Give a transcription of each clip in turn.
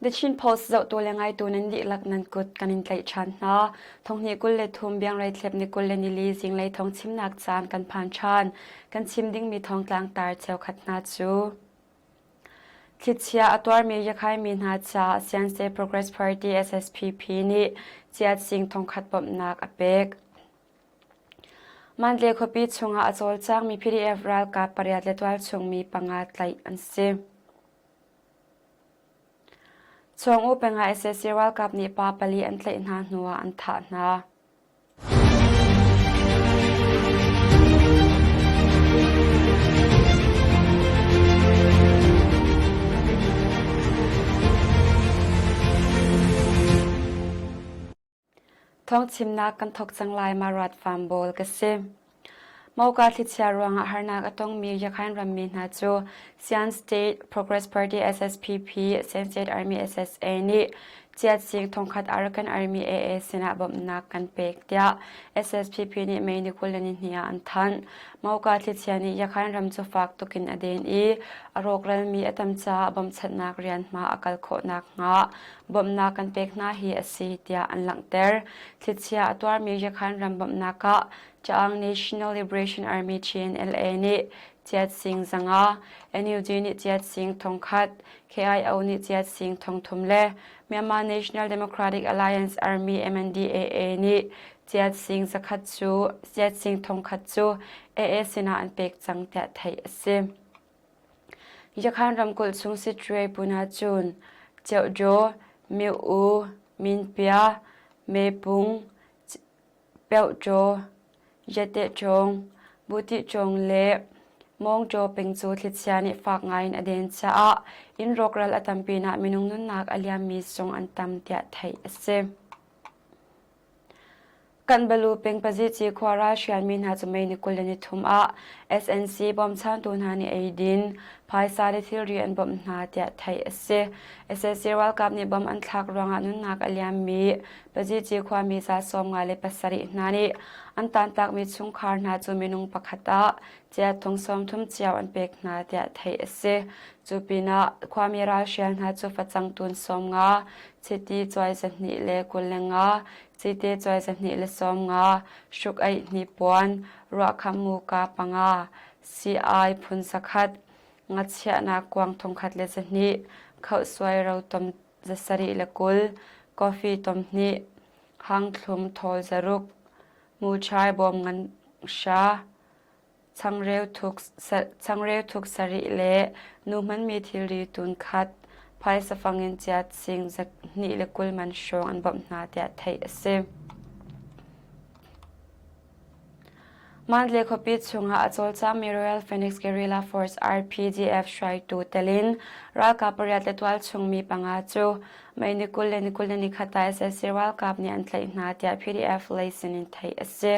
The Chin Post zohtu le ngaitu nan dihlak nan kut kan in tlaih ṭhan hna. Thonghnih 23 biangrei thlep ni 24 zinglei thawng chimnak caan kan phan ṭhan. Kan chim dingmi thawngtlang tar cheukhat hna cu Thlichia a tuarmi Yakhaimi hna caah Sianse Progress Party SSPP nih ciatsing thongkhat bawmhnak a pek. Mandalay khuapi chungah a cawlcangmi PDF ralkap pariat le tualchungmi panga tlaih an si. Chuang-U peng ah sac ralkap nih pa pali an tlaih hna hnuah an thah hna. Thawngchimnak kan thawk cang lai ma ruat fam bawl ka si. Moka thlichia ruangah harnak a tongmi Yakhain rammi hna cu Sian State Progress Party SSPP, Sian State Army SSA nih Chiatsing thongkhat Arakan Army AA sinah bawmhnak kan pek tiah SSPP nih May ni 22 ah an thanh. Moka thlichia nih Yakhain ram cu fak tukin a den i a rawkralmi a tam caah bawmhchanhnak rian hma a kal khawh nakhnga bawmhnak kan pek hna hi a si tiah an langhter. Thlichia a tuarmi Yakhain ram bawmhnak ah Chaang National Liberation Army CNLA nih Chiat Sing zanga, NUG nih Chiat Sing thongkhat, KIO nih Chiat Sing thongthum le Myanmar National Democratic Alliance Army MNDAA nih Chiat Sing zakhat cu Chiat Sing thongkhat cu AA sinah an pek cang tiah theih a si. Yakhan ramkulh chung Sittwe Puna cun Ceuhdaw, Myo-u, Minpia, Mepung, Peuhṭaw, Yatehṭawng, Buhtihṭawng le Mawngṭaw peng cu thlichia nih fak ngaiin a den caah inn rawkral a tam pinah minung nunnak a liammi zong an tam tiah theih a si. Kanbalu peng Pazici khua ralhrialmi hna cu May ni 23 ah SNC bawmchantu hna nih eidin, phaisa le thilri an bawmh hna tiah theih a si. SAC ralkap nih bom an thlak ruangah nunnak a liammi Pazici khuami za 57 hna nih an tantakmi chungkhar hna cu minung pakhat ah cia thong 30 cio an pek hna tiah theih a si. Cu pinah khuami ralhrial hna cu facang tun 50, chiti cuai 225, cite cuai 250, hruk-aih hnipuan, ruahkham muka panga, sii-ai phun zakhat, ngachiahnak kuang 1200, khohsuai rotom 720, coffee tom hnih, hangthlum thawl zaruk, muchai bawm ngan hra, changreu thuk sarih le nu hmanmi thilri tun khat, phaisa fang in chiat sing 220 man hrawng an bawmh hna tiah theih a si. Mandalay khuapi chungah a cawlcangmi Royal Phoenix Guerrilla Force RPGF hruaitu telin ralkap pariat le tualchungmi panga cu May ni 20 le ni 21 ah sac ralkap nih an tlaih hna tiah PDF lei sinin theih a si.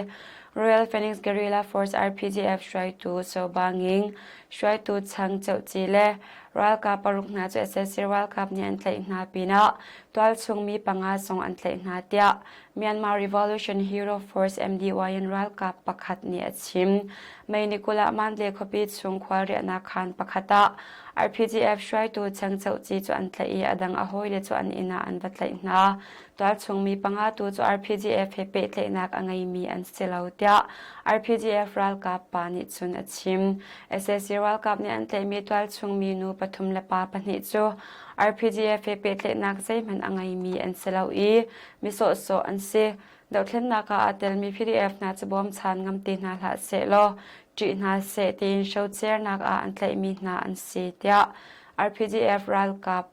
Royal Phoenix Guerrilla Force RPGF hruaitu Soe Ba Nging, hruaitu Chang Ceuh Ci le ralkap paruk hna cu sac ralkap nih an tlaih hna pinah tualchungmi panga zong an tlaih hna tiah Myanmar Revolution Hero Force MDYN ralkap pakhat nih a chim. May ni 20 ah Mandalay khuapi chung khualriahnak khaan pakhat ah RPGF hruaitu Cheng Choh Ci cu an tlaih i a dang a hawile cu an inn ah an va tlaih hna. Tualchung mi panga tu cu RPGF he pehtlaihnak a ngeimi an si lo tiah RPGF ralkap pa nih cun a chim. Sac ralkap nih an tlaihmi tualchung mi nu pathum le pa pahnih cu RPGF he pehtlaihnak zeihmanh a ngeimi an si lo i mi sawhsawh an si. Dohthlennak ah aa telmi PDF hna cu bawmchan ngam ti hna hlah sehlaw ṭih hna seh tiin hrocernak ah an tlaihmi hna an si tiah RPGF ralkap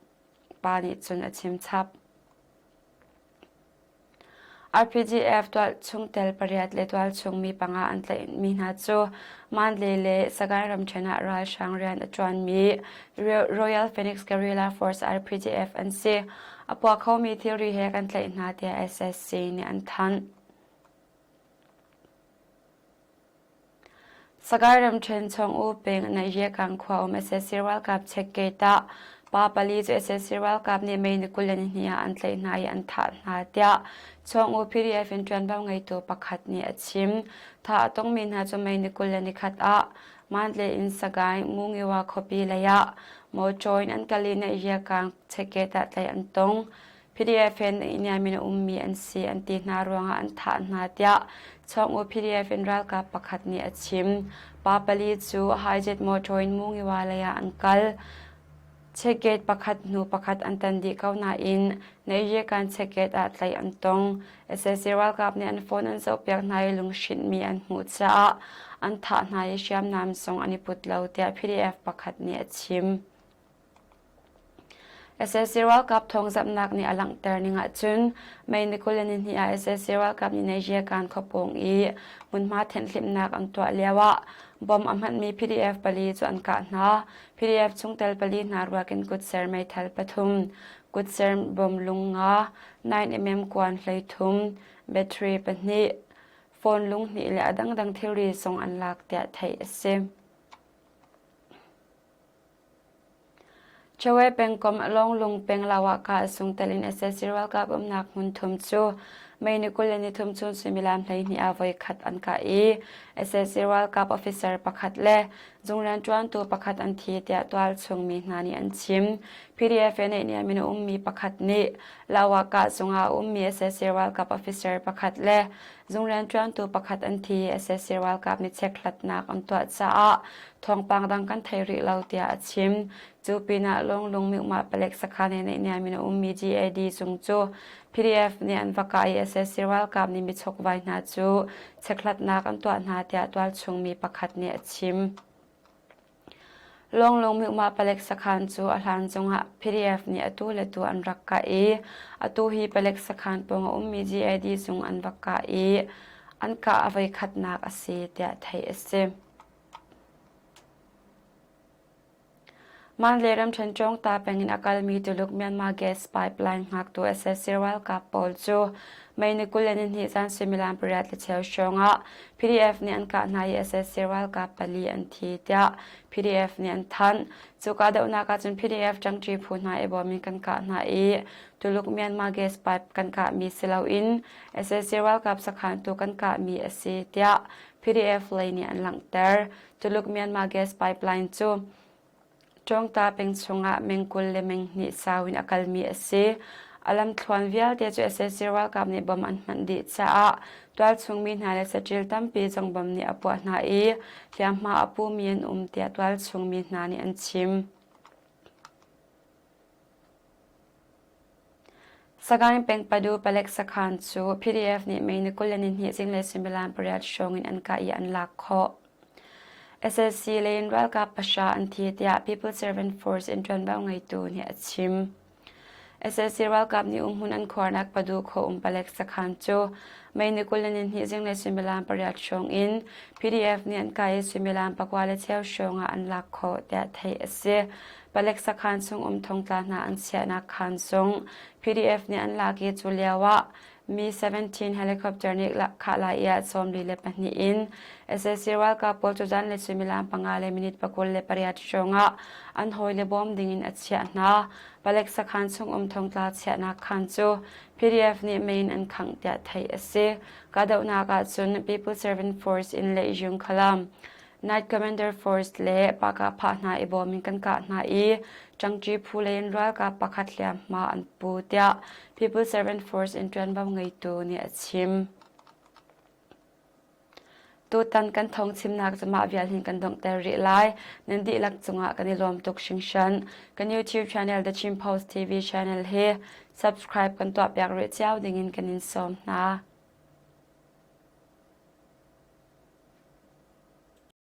pa nih cun a chim chap. RPGF tualchung pariat le tualchung mi panga an tlaihmi hna cu Mandalay le Sagaing ramṭhen ah ralhrang rian a ṭuanmi Royal Phoenix Guerrilla Force RPGF an si. A puak khomi thilri he kan tlaih hna tiah SSC nih an thanh. Sagaing ramṭhen Chawng-U peng Naihye-kang khua um sac ralkap check-gate ah pa pali cu sac ralkap nih May ni 22 ah an tlaih hna i an thah hna tiah Chawng-U PDF in ṭuanvo ngeitu pakhat nih a chim. Thah a tongmi hna cu May ni 21 ah Mandalay in Sagaing Mungiwa khuapi lei ah mawṭaw in an kal i Naihye-kang check-gate ah tlaih an tong. PDF in niam in a ummi an si an ti hna ruangah an thah hna tiah Chawng-U PDF in ralkap pakhat nih a chim. Pa pali cu hijet motor in Mungiwa lei ah an kal. Checkgate pakhat hnu pakhat an tan dih ko nain Neiyekan checkgate ah tlaih an tong. Sac ralkap nih an phone an zohpiak hna i lunghrinhmi an hmuh caah an thah hna i hriamnam zong an i put lo tiah PDF pakhat nih a chim. Sac ralkap thawngzamhnak nih a langhter ning ahcun May ni 22 ah sac ralkap nih Nayyekan khuapawng i hmunhma thenhhlimhnak an tuah lioah bomb a hmanhmi PDF pali cu an kah hna. PDF chungtel pali hna ruak in kutser meithal pathum, kutser bomb lung nga, 9mm kuan 13, battery pahnih, phone lung hnih le a dangdang thilri zong an lak tiah theih a si. Chawe pengkomh Lawnglung peng Lawahka sungtel in sac ralkap umnak hmun thum cu May ni 23 chun suimilam 12 ah voikhat an kah i sac ralkap officer pakhat le zung rianṭuantu pakhat an thi tiah tualchung mi hna nih an chim. PDF he naihniam in a ummi pakhat nih Lawahka zung ah a ummi sac ralkap officer pakhat le zung rianṭuantu pakhat an thi. Sac ralkap nih chekhlatnak an tuah caah thawngpang dang kan thei rih lo tiah a chim. Cu pinah Lawnglung Myohmah palek sakhan he naihniam in a ummi GAD cung cu PDF nih an va kah i sac ralkap nih michokvai hna cu chekhlatnak an tuah hna tiah tualchung mi pakhat nih a chim. Lawnglung Myohmah palek sakhan cu a hlan zongah PDF nih atu le tu an rak kah i atu hi palek sakhan pawng a ummi GAD zung an va kah i an kah a voikhatnak a si tiah theih a si. Mandalay ramṭhen Cawngta peng in a kalmi Tuluk Myanmar gas pipeline hngaktu sac ralkap pawl cu May ni 22 zan suimilam pariat le cheu hrawng ah PDF nih an kah hna i sac ralkap pali an thi tiah PDF nih an thanh. Cu kahdohnak ahcun PDF ṭangṭi phu hna i bawm in kan kah hna i Tuluk Myanmar gas pipe kan kahmi si loin sac ralkap sakhan tu kan kahmi a si tiah PDF lei nih an langhter. Tuluk Myanmar gas pipeline cu Ṭawngta peng chungah meng 20 le meng hnih sau in a kalmi a si. A lamthluan vialte cu sac ralkap nih bom an hmanh dih caah tualchung mi hna le saṭil tampi zong bom nih a puah hna i hliamhma a pumi an um tiah tualchung mi hna nih an chim. Sagaing peng Padu palek sakhan cu PDF nih May ni 22 zinglei suimilam pariat hrawng in an kah i an lak khawh. SAC lei in ralkap pahra an thi tiah People Servant Force in ṭuanvo ngeitu nih a chim. Sac ralkap nih umhmun an khuarnak Padu khua um palek sakhan cu May ni 22 zinglei suimilam pariat hrawng in PDF nih an kah i suimilam pakua le cheu hrawng ah an lak khawh tiah theih a si. Palek sakhan chung um thongtla hna an chiahnak khaan zong PDF nih an lak i cu lio ah Mi-17 helicopter nih khah lai i ah 42 in sac ralkap pawl cu zanlei suimilam panga le minute 28 hrawng ah an hawile bawm ding in a chiah hna. Palek sakhan chung um thongtla chiahnak khaan cu PDF nih mei in an khangh tiah theih a si. Kahdohnak ah cun People Servant Force in le Yung Khalam Night Commander Force le Pakah hna i bawm in kan kah hna i ṭangṭi phu lei in ralkap pakhat hliamhma an pu tiah People Servant Force in ṭuanvo ngeitu nih a chim. Tutan kan thawng chimnak cu mah vial hin kan donghter rih lai. Nan dihlak cungah kan i lawm tuk hringhran. Kan YouTube channel The Chin Post TV channel hi subscribe kan tuahpiak rih cio dingin kan in sawm hna.